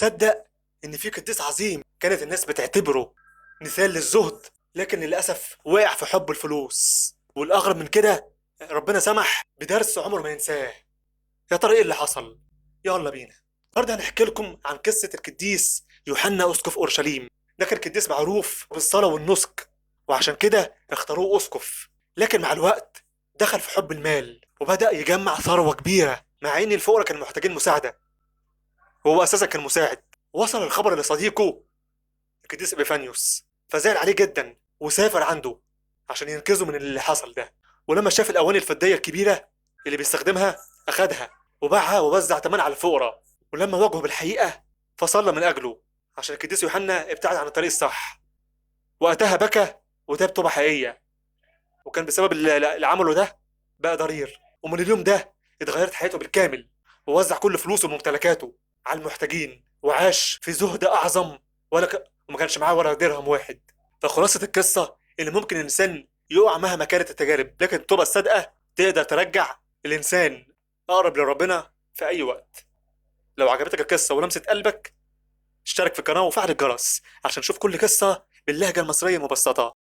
تصدق إن في قديس عظيم كانت الناس بتعتبره مثال للزهد، لكن للأسف وقع في حب الفلوس، والأغرب من كده ربنا سمح بدرس عمره ما ينساه. يا ترى إيه اللي حصل؟ يلا بينا. النهارده هنحكي لكم عن قصة القديس يوحنا أسقف أورشليم. ده كان قديس معروف بالصلاة والنسك، وعشان كده اختاروه أسقف. لكن مع الوقت دخل في حب المال وبدأ يجمع ثروة كبيرة، مع إن الفقراء كانوا محتاجين مساعدة، وهو أساسا كان مساعد. وصل الخبر لصديقه القديس إبيفانيوس، فزعل عليه جدا وسافر عنده عشان ينقذه من اللي حصل ده. ولما شاف الأواني الفضية الكبيرة اللي بيستخدمها أخدها وباعها ووزع ثمنها على الفقراء. ولما واجهه بالحقيقة فصلى من أجله عشان القديس يوحنا ابتعد عن الطريق الصح. وقتها بكى وتاب توبة حقيقية، وكان بسبب اللي عمله ده بقى ضرير. ومن اليوم ده اتغيرت حياته بالكامل، ووزع كل فلوسه وممتلكاته على المحتاجين، وعاش في زهد أعظم، وما كانش معاه ولا درهم واحد. فخلاصة القصة إن ممكن الإنسان يقع مهما كانت التجارب، لكن التوبة الصادقة تقدر ترجع الإنسان أقرب لربنا في أي وقت. لو عجبتك القصة ولمست قلبك، اشترك في القناة وفعل الجرس عشان تشوف كل قصة باللهجة المصرية المبسطة.